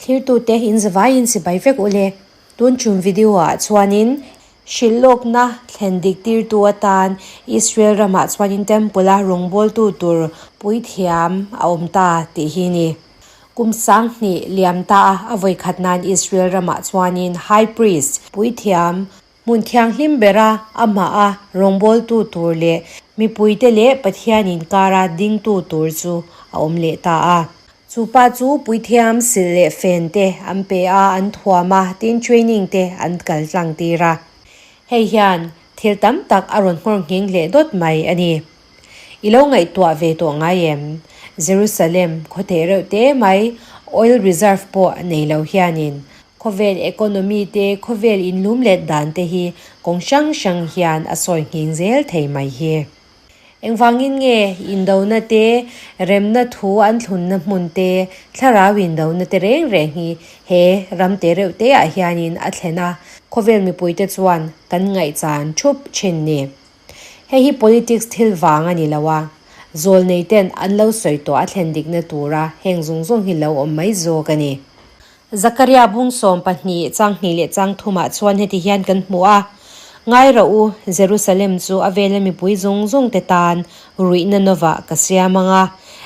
Thlirtute in zavaiin sipai vek ule. Tun tum video ah chuanin hrilhlawkna thlen dik tirtu atan Israel ramah chuanin temple a rawngbawltu tur puithiam a awm ta tih hi ni. Kum 2000 liam ta a a vawikhat nan Israel ramah chuanin high priest puithiam hmun thianghlim bera amah a rawngbawltu tur leh mipuite leh Pathian inkara dingtu tur chu a awm leh ta a. Chu pa chu puithiam silh leh fen te an pe a, an thuam a, tin training te an kal tlang tir a. Hei hian thil tam tak a rawn nghawr nghing leh dawt mai a ni. I lo ngaihtuah ve tawh ngai em? Jerusalem khaw theh reuh te mai oil reserve pawh nei lo hianin khawvel economy te khawvel inlum let dan te hi kawng hrang hrang hian a sawi nghing zel thei mai hi. Engvangin nge indona te, remna thu an thlunna hmun te, thlarau indona te reng reng hi he ram te reuh te ah hianin a thlen a, khawvel mipuite chuan kan ngaihchan thup thin ni. Hei hi politics thil vang a ni lo a, zawlnei ten an lo sawi tawh a thlen dikna tura heng zawng zawng hi lo awm mai zawk a ni. Zakaria bung 12 chang hnih leh chang thumah chuan heti hian kan hmu a, Ngai rawh u, Jerusalem chu a vela mipui zawng zawng te tan ruihna nawah ka siam ang a,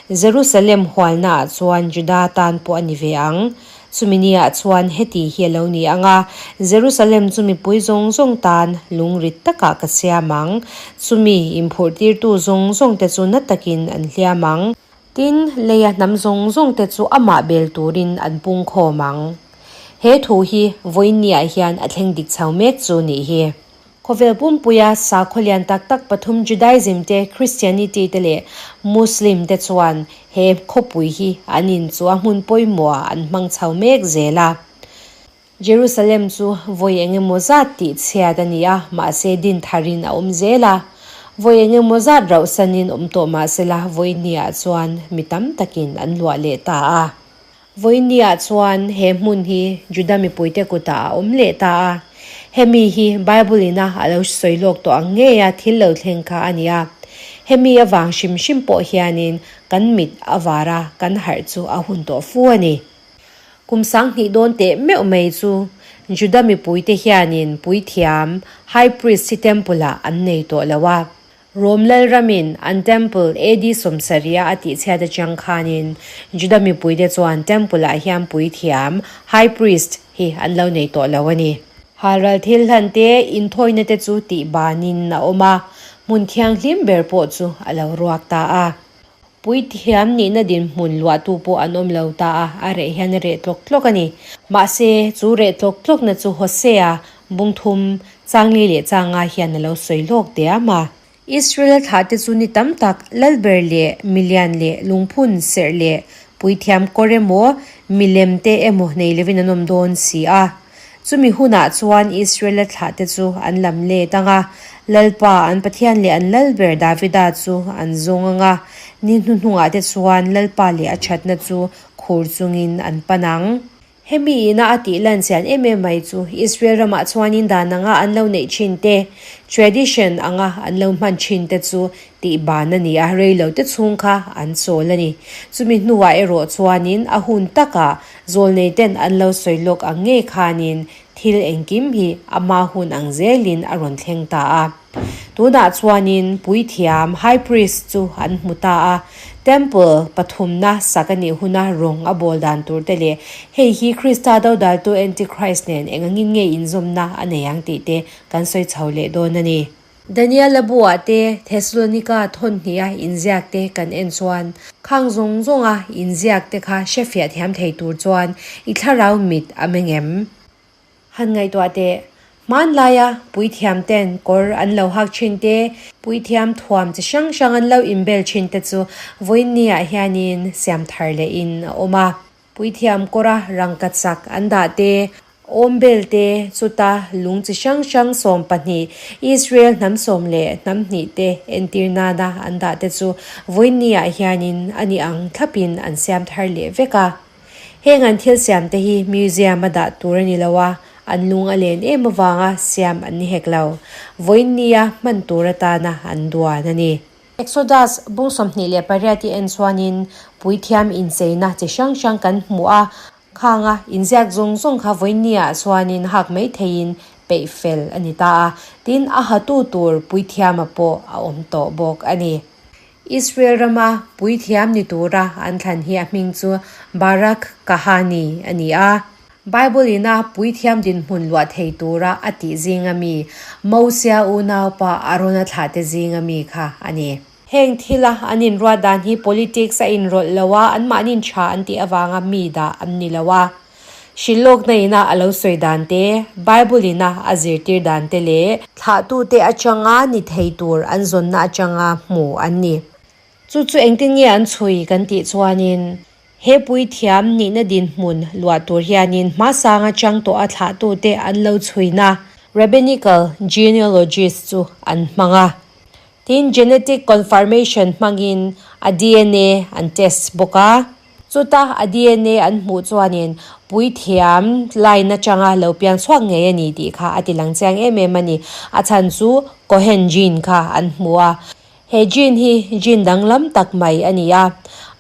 Jerusalem hualnaah chuan Juda tan pawh a ni ve ang. Chumi niah chuan heti hi a lo ni ang a, Jerusalem chu mipui zawng zawng tan lungrit takah ka siam ang, chumi inphurhtirtu zawng zawngte chu na takin an hliam ang. Tin, leia hnam zawng zawngte chu amah bel turin an pungkhawm ang. He thu hi vawiinniah hian a thleng dik chho mek chu nih hi. Khawvel pumpuia sakhaw lian tak tak pathum Judaism te, Christianity te leh Muslim te chuan he khawpui hi an in chu a hmun pawimawh an hmang chho mek zel a. Jerusalem chu vawi eng emaw zat tih chhiat a ni a, mahse din tharin a awm zel a. Vawi eng emaw zat rauhsanin awm tawh mahsela vawi hniah chuan mi tam takin an luah leh ta a. Vawi hniah chuan he hmun hi Juda mipuite kutah a awm leh ta a. Hemi hi Bible ina a lo sawi lawk tawh ang ngei a thil lo thleng kha a ni a. Hemi avang hrim hrim pawh hianin kan mit a var a, kan harh chu a hun tawh fu a ni. Kum 2000 dawn teh meuh mai chu Juda mipuite hianin puithiam, high priest hi temple-ah an nei tawh lo a. Rom lalramin an temple AD 70 a tihchhiat atang khanin Juda mipuite chuan temple-ah hian puithiam, high priest, hi an lo nei tawh lo a ni. Halral thil hlan te, inthawina te chu tih banin a awm a, hmun thianghlim ber pawh chu a lo ruak ta a. Puithiam nihna dinhmun luahtu pawh an awm lo ta a, a reh hian a reh tlawk tlawk a ni. Mahse, chu reh tlawk tlawkna chu Hosea bung thum, changli leh changa hian a lo sawi lawk diam a. Israel thlahte chu ni tam tak lalber leh milian leh lungphun serh leh puithiam kawr emaw, milem te emaw nei lovin an awm dawn si a. Chumi hunah chuan Israela thlahte chu an lam let ang a, Lalpa an Pathian leh an lalber Davida chu an zawng ang a, ni hnuhnungah te chuan Lalpa leh a thatna chu khur chungin an pan ang. Hemi ina a tih lan chian em em mai chu Israel ramah chuanin dan anga an lo neih thin te, tradition anga an lo hman thin te chu tih ban a ni a, reilo te chhung kha an chawl a ni. Chumi hnuah erawh chuanin a hun takah Zawlnei ten an lo sawi lawk ang ngei khanin thil engkim hi ama hun ang zelin a rawn thleng ta a. Tunah chuanin puithiam, high priest, chu an hmu ta a, temple pathumna sak a nih huna rawng a bawl dan tur te leh hei hi Krista dodaltu Antichrist nen eng angin nge inzawmna a nei ang tih te kan sawi chho leh dawn a ni. Daniel a buah te, Thessalonika thawn hniha inziak te kan en chuan, khang zawng zawnga inziak te kha hrefiah thiam thei tur chuan i thlarau mit a meng em? Han ngaihtuah teh, hmanlaia puithiam ten kawr an lo hak thin te, puithiam thuam chi hrang hrang an lo inbel thin te chu vawiinniah hianin siam thar lehin a awm a. Puithiam kawra rangka chak an dah te, awmbel te, chuta lung chi hrang hrang 12, Israel hnam sawm leh hnam hnih te entir nana an dah te chu vawiinniah hianin a ni ang thlapin an siam thar leh vek a. Heng an thil siam te hi museum a dah tur a ni lo a, an lung a len em avanga siam an ni hek lo. Vawiinnia hman tur atana an duan a ni. Exodus bung 28 i en chuanin puithiam incheina chi hrang hrang kan hmu a. Khanga inziak zawng zawng kha vawinia chuanin hak mai theiin peih fel a ni ta a, tin a hatu tur puithiama pawh a awm tawh bawk a ni. Israel rama puithiam ni tura an thlan hi a hming chu Barak Kahani a ni a. Bible ina puithiam dinhmun luah thei tura a tih zinga mi Mosia unaupa Arona thlahte zinga mi kha a ni. Heng thila an inruat dan hi politics a inrawlh lo a, anmahniin tha an tih avanga mi dah an ni lo a. Hrilhlawkna ina a lo sawi dan te, Bible ina a zirtir dan te leh thlahtute atanga ni thei tur an zawnna atanga hmu an ni. Chu chu engtin nge an chhui kan tih chuanin he puithiam nihna dinhmun luah tur hianin hmasang atang tawh a thlahtute an lo chhuina Rabbinical genealogist chu an hmang a. Tin, genetic confirmation hmangin a dna an test bawk a. Chuta a dna an hmuh chuanin puithiam line atanga lo piang chhuak ngei a ni tih kha a ti lang chiang em em a ni. A chhan chu Cohen gene kha an hmu a. He gene hi gene danglam tak mai a ni a.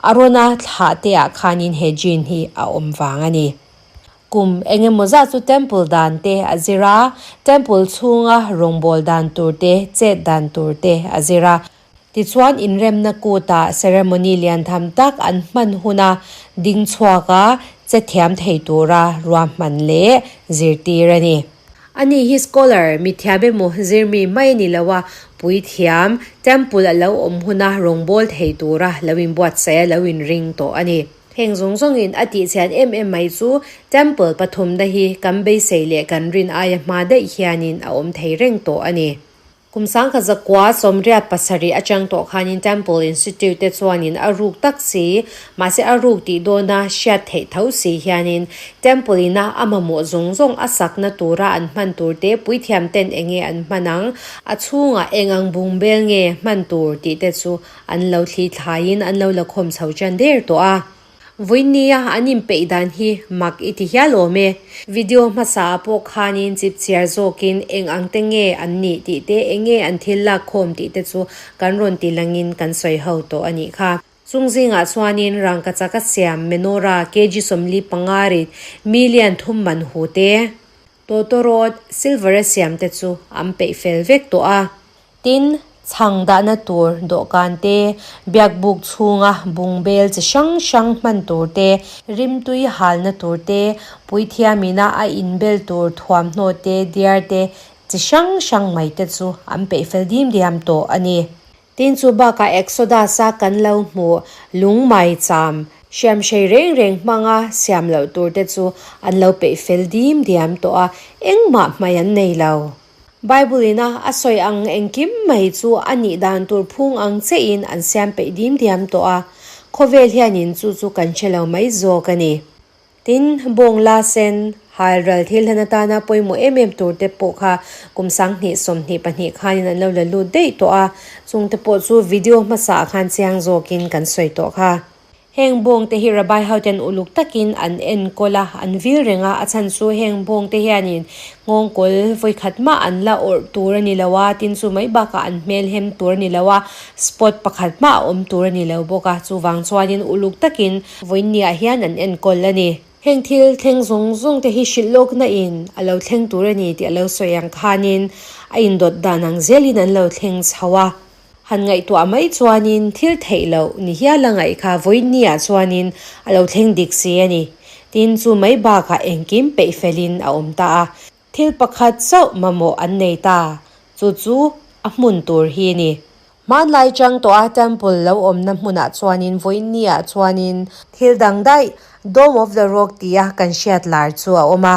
Arona thlah te ah khanin he gene hi a awm vang a ni. Kum eng emaw zat chu temple dan te a zir a, temple chhunga rawngbâwl dan tur te, chet dan tur te a zir a. Tichuan inremna kutah ceremony lian tham tak an hman huna ding chhuak a, che thiam thei tura ruahman leh zirtir a ni. Ani hi scholar, mithiam emaw zirmi mai a ni lo a, puithiam, temple a lo awm huna rawngbâwl thei tura lo inbuatsaih a lo inring tawh a ni. Heng zawng zawngin a tihchhian em em mai chu Temple pathumna hi kan beisei leh kan rin aia hma daih hianin a awm thei reng tawh a ni. Kum sangkha zakua 87 atang tawh khanin Temple Institute te chuanin a ruk tak si, mahse a ruk tih dawna hriat theih tho si hianin Temple ina a mamawh zawng zawng a sakna tura an hman tur te puithiam ten enge an hman ang, a chhungah eng ang bungbel nge hman tur tih te chu An lo thli thlaiin an lo la khawm chho ṭan der tawh a. Vawinia an inpeih dan hi mak i ti hial awm e. Video hmasa ah pawh khanin chip chhiar zawkin eng ang te nge an nih tih te eng nge an thil lak khawm tih te chu kan rawn ti langin kan sawi ho tawh a nih kha. Chung zingah chuanin rangkachak a siam menorah kg 45 rit million thum man hu te, tawtawrawt silver a siam te chu an peih fel vek tawh a. Tin, chhang dahna tur dawhkan te, biakbuk chhunga bungbel chi hrang hrang hman tur te, rimtui halna tur te, puithiamina a inbel tur thuamhnaw te, diar te, chi hrang hrang mai te chu an peih fel dim diam tawh a ni. Tin, chu bakah Exodus-a kan lo hmuh lung mai cham, hriamhrei reng reng hmanga siam loh tur te chu an lo peih fel dim diam tawh a, engmah hmai an nei lo. Bible ina a sawi ang engkim mai chu a nih dan tur phung ang chiahin an siam peih dim diam tawh a, khawvel hianin chu chu kan hre lo mai zawk a ni. Tin, bawng la sen, hal ral thil hlan atana pawimawh em em tur te pawh kha kum 2022 khanin an lo la lut daih tawh a, chung te pawh chu video hmasa ah khan chiang zawkin kan sawi tawh kha. Heng bawngte hi Rabbi hoten uluk takin an enkawl a, an vil reng a, a chhan chu heng bawngte hianin nghawngkawl vawikhat mah an la awrh tur a ni lo a, tin chu mai bakah an hmel hem tur a ni lo a, spot pakhat mah a awm tur a ni lo bawk a, chuvang chuanin uluk takin vawiinniah hian an enkawl a ni. Heng thil thleng zawng zawng te hi hrilh lawkna in a lo thleng tur a ni tih a lo sawi ang khanin a indawt dan ang zelin an lo thleng chho a. Han ngaihtuah mai chuanin thil theih loh ni hial a ngaih kha vawiinniah chuanin a lo thleng dik si a ni. Tin, chu mai bakah engkim peih felin a awm ta a. Thil pakhat chauh mamawh an nei ta, chu chu a hmun tur hi a ni. Hmanlai chang tawha temple lo awmna hmunah chuanin vawiinniah chuanin thil dang daih Dome of the Rock tia kan hriat lar chu a awm a.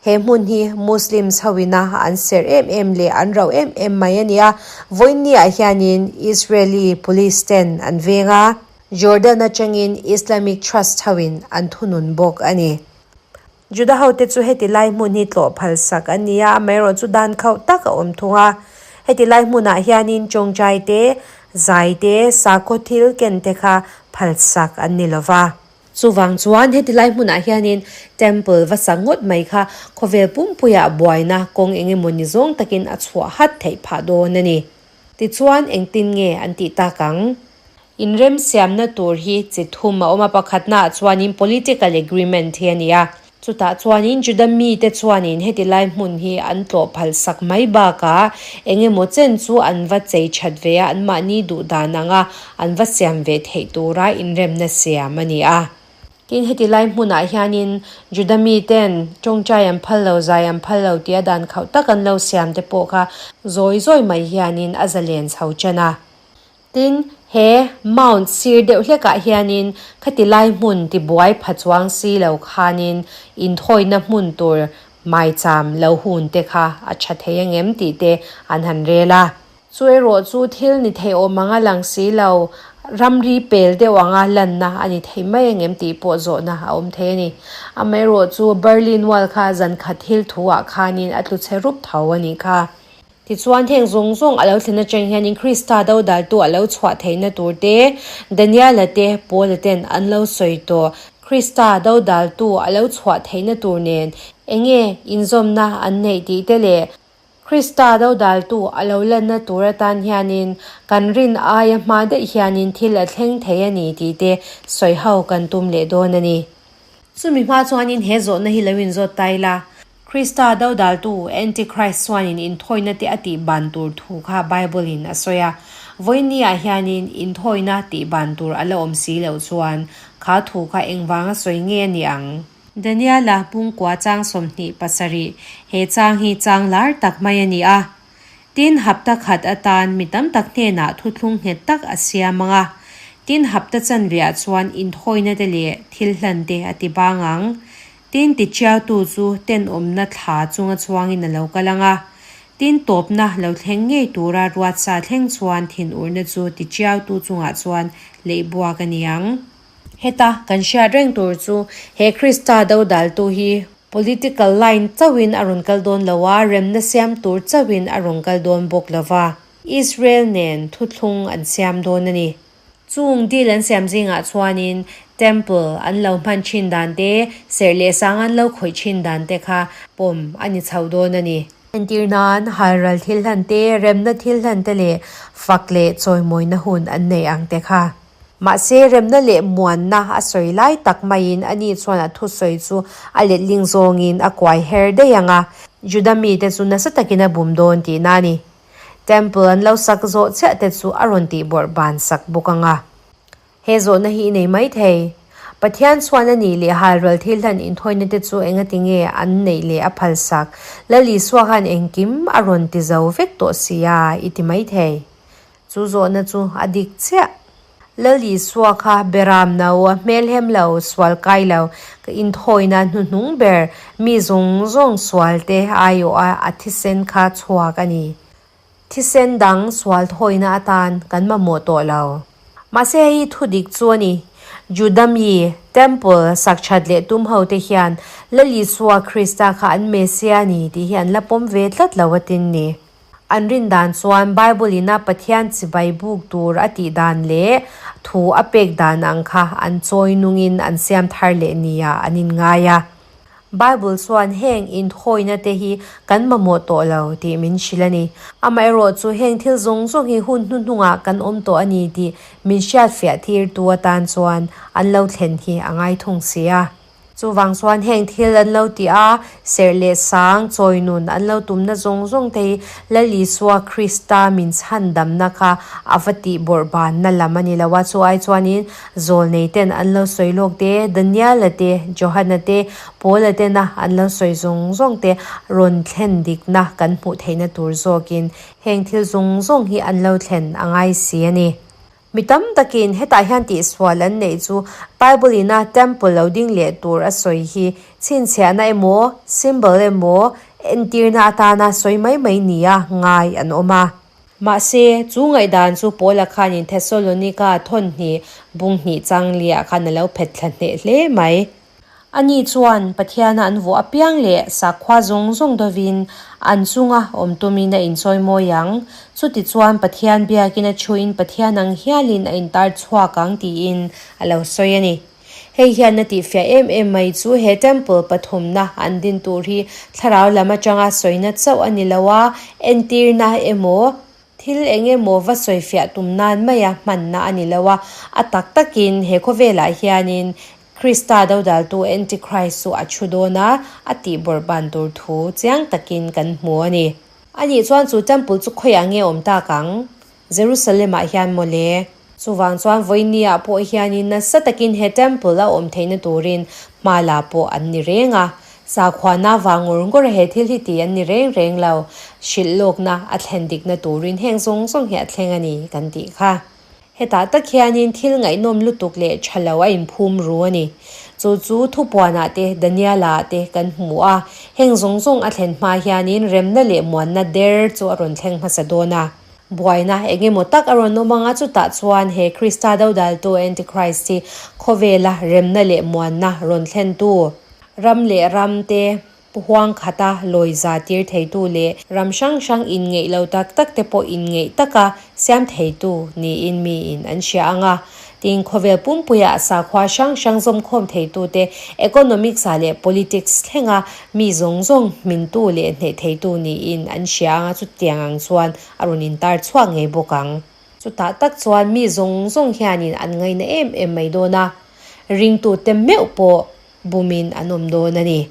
He hmun hi Muslims hoina an serh em em leh an rauh em em mai a ni a. Vawiinniah hianin Israeli police ten an veng a, Jordan atangin Islamic Trust hoin an thunun bawk a ni. Juda hote chu heti lai hmun hi tlawh phal sak a ni a, amaherawh chu dan khauh tak a awm thung a. Heti lai hmunah hianin tawngtai te, zai te, sakhaw thil ken te kha phal sak an ni lova. Chuvang chuan heti lai hmunah hianin Temple va sak ngawt mai kha khawvel pumpuiah buaina kawng eng emaw ni zawng takin a chhuah hat theih phah dawn a ni. Tichuan engtin nge an tih tak ang? Inremsiamna tur hi chi thum a awm a, pakhatnaah chuanin political agreement hi a ni a. Chutah chuanin Juda mite chuanin heti lai hmun hi an tlawh phal sak mai bakah eng emaw chen chu an va chei that ve a, anmahni duh dan anga an va siam ve theih tura inremna siam a ni a. Tin, heti lai hmunah hianin Juda miten tawngtai an phal lo, zai an phal lo tia dan khauh tak an lo siam te pawh kha zawi zawi mai hianin a zalen chho ṭan a. Tin, he Mount sir deuh hlekah hianin khati lai hmun tibuai pha chuang si lo khanin inthawina hmun tur maicham lo hun te kha a tha thei angem tih te an han rel a. Chu erawh chu thil ni thei awm anga lang si lo, ramri pel deuh anga lanna a ni thei mai angem tih pawh zawhna a awm thei a ni. Amaherawh chu Berlin Wall kha zankhat thil thu ah khanin a tlu chhe rup tho a nih kha. Tichuan, heng zawng zawng a lo thlen atang hianin Krista dodaltu a lo chhuah theihna tur te, Daniela te, Paula ten an lo sawi tawh. Krista dodaltu a lo chhuah theihna tur nen enge inzawmna an neih tih te leh Krista dodaltu a lo lanna tur atan hianin kan rin aia hma daih hianin thil a thleng thei a ni tih te sawi ho kan tum leh dawn a ni. Chumi hma chuanin he zawhna hi lo inzawt ta ila. Krista dodaltu, Antichrist, chuanin inthawina te a tih ban tur thu kha Bible-in a sawi a. Vawinia hianin inthawina tih ban tur a la awm si loh chuan kha thu kha engvanga sawi nge a ni ang? Daniela pungkua chang 27, He chang hi chang lar tak mai a ni a. Tin, hapta khat atan mi tam tak hnenah thuthlung nghet tak a siam ang a. Tin, hapta chanveah chuan inthawina te leh thil hlan te a ti bang ang. Tin, tichiautu chu tenawmna thla chunga chuangin a lo kal ang a. Tin, tawpna lo thleng ngei tura ruatsa thleng chuan thinurna chu tichiautu chungah chuan leihbuak a ni ang. Heta kan hriat reng tur chu he Krista dodaltu hi political line chauhin a rawn kal dawn lo a, remna siam tur chauhin a rawn kal dawn bawk lo va, Israel nen thuthlung an siam dawn a ni. Chung deal an siam zingah chuanin Temple an lo hman thin dan te, serh leh sang an lo khawih thin dan te kha pawm a ni chho dawn a ni. Entir nan, halral thil hlan te, remna thil hlan te leh fak leh chawimawina hun an neih ang te kha. Mahse, remna leh muanna a sawi lai tak maiin ani chuan a thusawi chu a letling zawngin a kuai her daih ang a, Juda mite chu nasa takin a bum dawn tihna a ni. Temple an lo sak zawh chiah te chu a rawn tih bawrh ban sak bawk ang a. He zawhna hi i nei mai thei. Pathian chuan a nih leh halral thil hlan inthawina te chu engati nge an neih leh a phal sak? Lal Isua khan engkim a rawn ti zo vek tawh si a, i ti mai thei. Chu zawhna chu a dik chiah. Lal Isua kha beram no, hmelhem lo, sual kai lo, ka inthawina hnuhnung ber, mi zawng zawng sual te aiawha a thisen kha chhuak a ni. Thisen dang sual thawina atan kan mamawh tawh lo. Mahse hei hi thudik chu a ni. Juda mi, Temple, sak that leh tum ho te hian Lal Isua Krista kha an Messiah a ni tih hi an la pawm ve tlat lo atin ni. An rin dan chuan Bible ina Pathian chibai buk tur a tih dan leh thu a pek dan ang kha an chawi nungin an siam thar leh nia an inngai a. Bible chuan heng inthawina te hi kan mamawh tawh lo tih min hrilh a ni. Amaherawh chu heng thil zawng zawng hi hun hnuhnungah kan awm tawh a ni tih min hriatfiah tirtu atan chuan an lo thlen hi a ngai thung si a. Chuvang chuan heng thil an lo ti a, serh leh sang, chawi nun an lo tumna zawng zawng te hi Lal Isua Krista min chhandamna kha a va tih bawrh banna lam a ni lo a. Chu ai chuanin zawlnei ten an lo sawi lawk te, Daniela te, Johana te, Paula tena an lo sawi zawng zawng te rawn thlen dikna kan hmuh theihna tur zawkin heng thil zawng zawng hi an lo thlen a ngai si a ni. Mi tam takin hetah hian tihsual an neih chu Bible ina temple lo ding leh tur a sawi hi chhinchhiahna emaw, symbol emaw, entirna atana sawi mai mai nia ngai an awm a. Mahse, chu ngaihdan chu Paula khanin Thessalonika thawnhnih bung hnih chang liah khan a lo phet thla hneh hle mai. Ani chuan Pathiana an vuah apiang leh sakhua zawng zawng dovin an chunga awm tumin a inchawi mawi ang. Chutichuan Pathian biakin a thuin Pathian ang hialin a intar chhuak ang tiin a lo sawi a ni. Hei hian a tihfiah em em mai chu he temple pathumna an din tur hi thlarau lam atanga sawina chauh a ni lo a, entirna emaw, Thil eng emaw va sawifiah tum nan maia hmanna a ni lo a, a tak takin he khawvelah hianin Krista dodaltu Antichrist chu a thu dawn a, a tih bawrhban tur thu chiang takin kan hmu a ni. Anih chuan chu temple chu khawiah nge awm tak ang? Jerusalem-ah hian maw le? Chuvang chuan vawinia pawh hianin nasa takin he temple a awm theihna turin hma la pawh an ni reng a. Sakhuana vang ngawr ngawr a he thil hi ti an ni reng reng lo. Hrilh lawkna a thlen dikna turin heng zawng zawng hi a thleng a ni kan tih kha. Hetah tak hianin thil ngaihnawm lutuk leh tha lo a inphum ru a ni. Chu chu Thupuanah te, Daniela-ah te kan hmu a. Heng zawng zawng a thlen hma hianin remna leh muanna der chu a rawn thleng hmasa dawn a. Buaina eng emaw tak a rawn awm ang a, chutah chuan he Krista dodaltu Antichrist hi khawvela remna leh muanna rawn thlentu, ram leh ram te huang khata lawi za tir theitu leh ram hrang hrang inngeih lo tak tak te pawh inngeih taka siam theitu niin miin an hria ang a. Tin, khawvel pumpuia sakhua hrang hrang zawmkhawm theitute economics-ah leh politics thlenga mi zawng zawng hmintu leh hneh theitu niin an hria ang a, chutiang ang chuan a rawn intar chhuak ngei bawk ang. Chutah tak chuan mi zawng zawng hianin an ngaina em em mai dawn a, ringtute meuh pawh bumin an awm dawn a ni.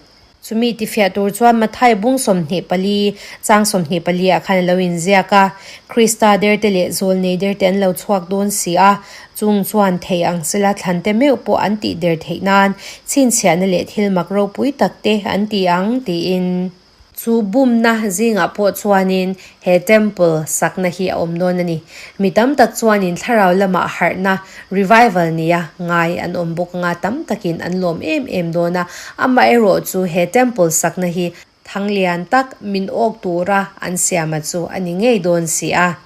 Chumi tifiah tur chuan Mathai bung 24, chang 24 ah khan a lo inziak a, Krista derte leh Zawlnei derte an lo chhuak dawn si a, chung chuan thei ang sela thlante meuh pawh an tih der theih nan chhinchhiahna leh thil mak ropui takte an ti ang tiin. Chu bumna zingah pawh chuanin he temple sakna hi a awm dawn a ni. Mi tam tak chuanin thlarau lamah harhna, revival, nia ngai an awm bawk anga tam takin an lawm em em dawn a. Amaherawh chu he temple sakna hi thang lian tak min awk tura an siama chu a ni ngei dawn si a.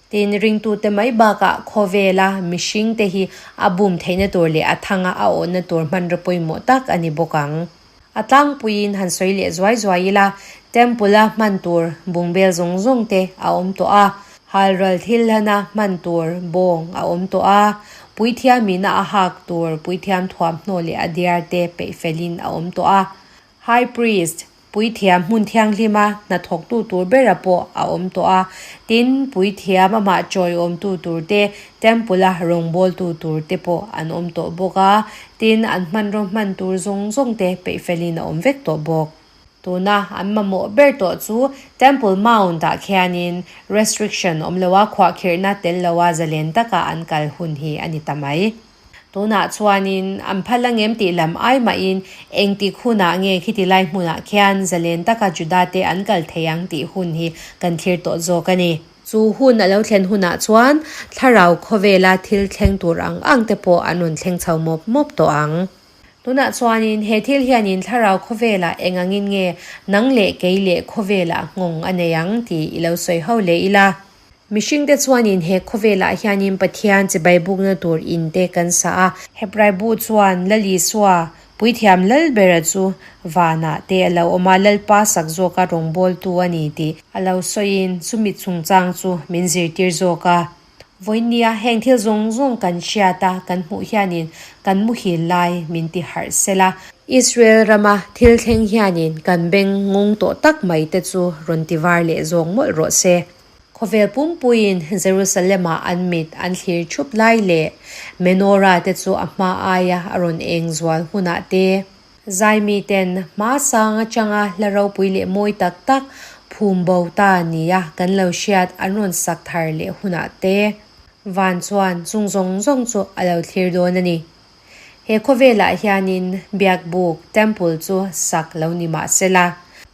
Tin, ringtute mai bakah khawvela mihringte hi a bum theihna tur leh a thanga a awhna tur hmanraw pawimawh tak a ni bawk ang. A tlangpuiin han sawi leh zuai zuai ila, Temple-a hman tur bungbel zawng zawng te a awm tawh a, halral thil hlana hman tur bawng a awm tawh a, puithiamina a hak tur puithiam thuamhnaw leh a diar te peih felin a awm tawh a, High Priest, Puithiam hmun thianghlima hnathawktu tur bera pawh a awm tawh a, tin, puithiam amah chawiawmtu tur te, Temple-a rawngbawltu tur te pawh an awm tawh bawk a, tin, an hmanraw hman tur zawng zawng te peihfelin a awm vek tawh bawk. Tuna an mamawh ber tawh chu Temple Mount-ah khianin restriction awm loa khuahkhirhna tel loa zalen taka an kal hun hi a ni ta mai. Tunah chuanin an phal ang em tih lam ai mahin engtik hunah nge khiti lai hmunah khian zalen taka Juda-te an kal thei ang tih hun hi kan thlir tawh zawk a ni. Chu hun a lo thlen hunah chuan thlarau khawvela thil thleng tur ang ang te pawh an rawn thleng chho mawp mawp tawh ang. Tunah chuanin he thil hianin thlarau khawvelah eng angin nge nang leh kei leh khawvelah nghawng a nei ang tih i lo sawi ho leh ila. Mihringte chuanin he khawvelah hianin Pathian chibai bukna tur in te kan sa a. Hebrai bu chuan Lal Isua, Puithiam Lalbera chu vanah te a lo awm a, Lalpa sak zawka rawngbawltu a ni tih a lo sawiin chumi chungchang chu min zirtir zawk a. Vawinia heng thil zawng zawng kan hriat a, kan hmuh hianin kan muhil lai min ti harh sel a. Israel rama thil thleng hianin kan beng ngung tawh tak mai te chu rawn ti var leh zawng mawlh rawh se. Khawvel pumpuiin Jerusalem-ah an mit an thlir thup lai leh Menorah te chu a hma aia a rawn eng zual hunah te, zaimiten hma sang atanga hla ropui leh mawi tak tak phum bo ta nia kan lo hriat an rawn sak thar leh hunah te, van chuan chung zawng zawng chu a lo thlir dawn a ni. He khawvelah hianin biakbuk, temple, chu sak lo ni mah sela,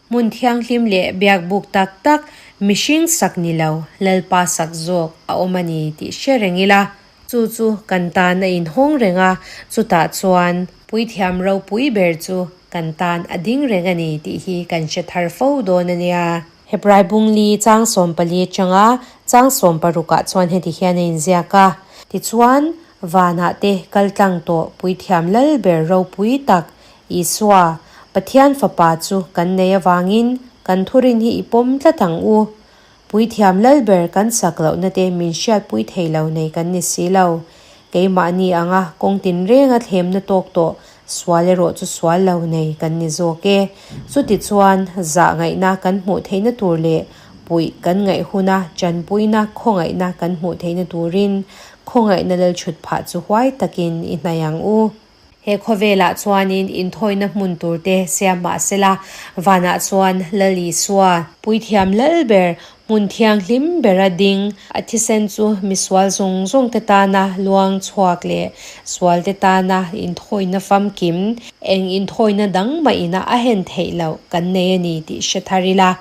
hmun thianghlim leh biakbuk tak tak mihring sak ni lo, Lalpa sak zawk a awm a ni tih hre reng ila, chu chu kan tan a inhawng reng a, chutah chuan puithiam ropui ber chu kan tan a ding reng a ni tih hi kan hre thar fo dawn a nia. Hebrai bungli chang 14 atanga chang 16 ah chuan heti hian a inziak a, tichuan Vanah te kal tlang tawh Puithiam Lalber ropui tak Isua, Pathian Fapa chu kan nei avangin kan thurin hi i pawm tlat ang u. Puithiam Lalber kan sak lohna te min hriatpui thei lo nei kan ni si lo. Keimahni anga kawng tinrenga thlemna tawk tawh sual erawh chu sual lo nei kan ni zawk e. Chutichuan, zahngaihna kan hmuh theihna tur leh. Puih kan ngaih huna tanpuina khawngaihna kan hmuh theihna turin khawngaihna lalthutphah chu huai takin i hnaih ang u. He khawvelah chuanin inthawina hmun turte siam mah sela, vanah chuan Lal Isua, Puithiam Lal ber, hmun thianghlim bera ding, a thisen chu misual zawng zawngte tana luang chhuak leh sualte tana inthawina famkim, eng inthawina dang mah ina a hen theih loh kan nei a ni tih hre thar ila.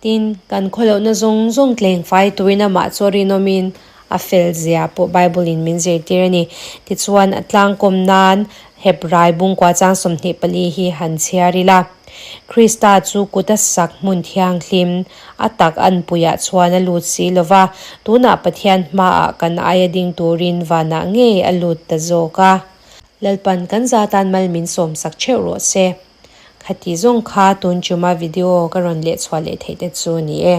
Tin, kan khawlohna zawng zawng tleng fai turin amah chu a rinawmin a fel zia pawh Bible-in min zirtir a ni. Tichuan, a tlangkawm nan Hebrai bungkua chang 24 hi han chhiar ila. Krista chu kut a sak hmun thianghlim, a tak anpuiah chuan a lut si lo va, tunah Pathian hmaah kan aia ding turin vanah ngei a lut ta zawk a. Lalpan kan zatan mal min sawmsak theuh rawh se. Khati zawng kha tun chuma video ka rawn leh chhuah leh theih te chu ni e.